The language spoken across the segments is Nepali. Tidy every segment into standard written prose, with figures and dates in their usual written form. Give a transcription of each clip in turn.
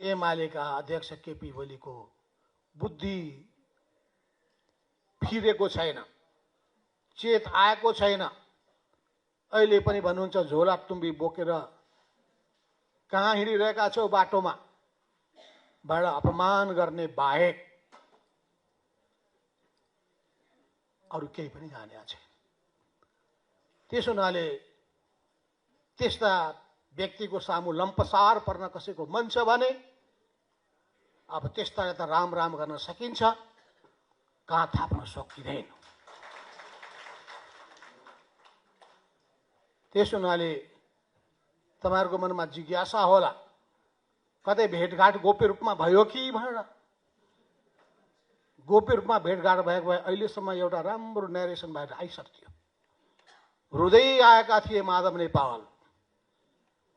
एमालेका अध्यक्ष केपी ओलीको बुद्धि फिरेको छैन, चेत आएको छैन। अहिले पनि भन्नुहुन्छ झोला तुम्बी बोकेर कहाँ हिँडिरहेका छौ, बाटोमा बाट अपमान गर्ने बाहेक अरू केही पनि जाने छैन। त्यसो हुनाले त्यस्ता व्यक्तिको सामु लम्पसार पर्न कसैको मन छ भने अब त्यस्ताले त राम राम गर्न सकिन्छ, कहाँ थाप्न सकिँदैन। त्यसो हुनाले तपाईहरुको मनमा जिज्ञासा होला, कतै भेटघाट गोप्य रूपमा भयो कि भनेर। गोप्य रूपमा भेटघाट भएको भए अहिलेसम्म एउटा राम्रो नरेसन भएर आइसक्थ्यो। रुँदै आएका थिए माधव नेपाल।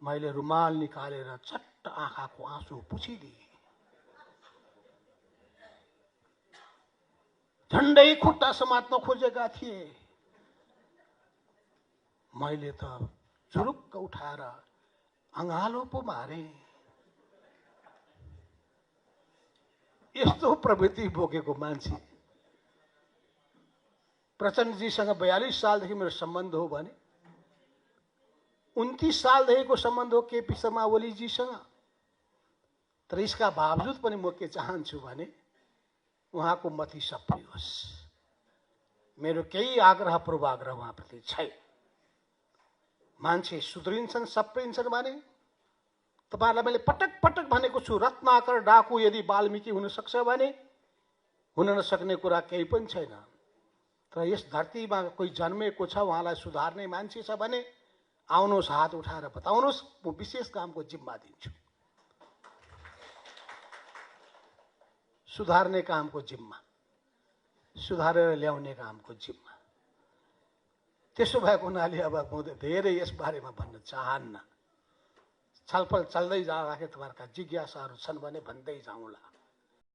मैले रुमाल निकालेर चट्ट आँखाको आँसु पुछिदिए। झन्डै खुट्टा समात्न खोजेका थिए। मैले त जुरुक्क उठाएर अँगालो पो मारे। यस्तो प्रवृत्ति बोकेको मान्छे प्रचण्डजीसँग 42 सालदेखि मेरो सम्बन्ध हो भने 29 सालदेखिको सम्बन्ध हो केपी शर्मा ओलीजीसँग। तर यसका बावजुद पनि म के चाहन्छु भने उहाँको मति सप्रियोस्। मेरो केही आग्रह पूर्वाग्रह उहाँप्रति छैन। मान्छे सुध्रिन्छन् सप्रिन्छन् भने तपाईहरुलाई मैले पटक पटक भनेको छु, रत्नाकर डाकु यदि वाल्मीकि हुन सक्छ भने हुन नसक्ने कुरा केही पनि छैन। तर यस धरतीमा कोही जन्मेको छ, उहाँलाई सुधार्ने मान्छे छ भने आउनुहोस्, हात उठाएर बताउनुहोस्, म विशेष कामको जिम्मा दिन्छु। सुधार्ने कामको जिम्मा, सुधारेर ल्याउने कामको जिम्मा। त्यसो भएको हुनाले अब म धेरै यस बारेमा भन्न चाहन्न। छलफल चल्दै जाँदाखेरि तपाईहरुका जिज्ञासाहरू छन् भने भन्दै जाउँला।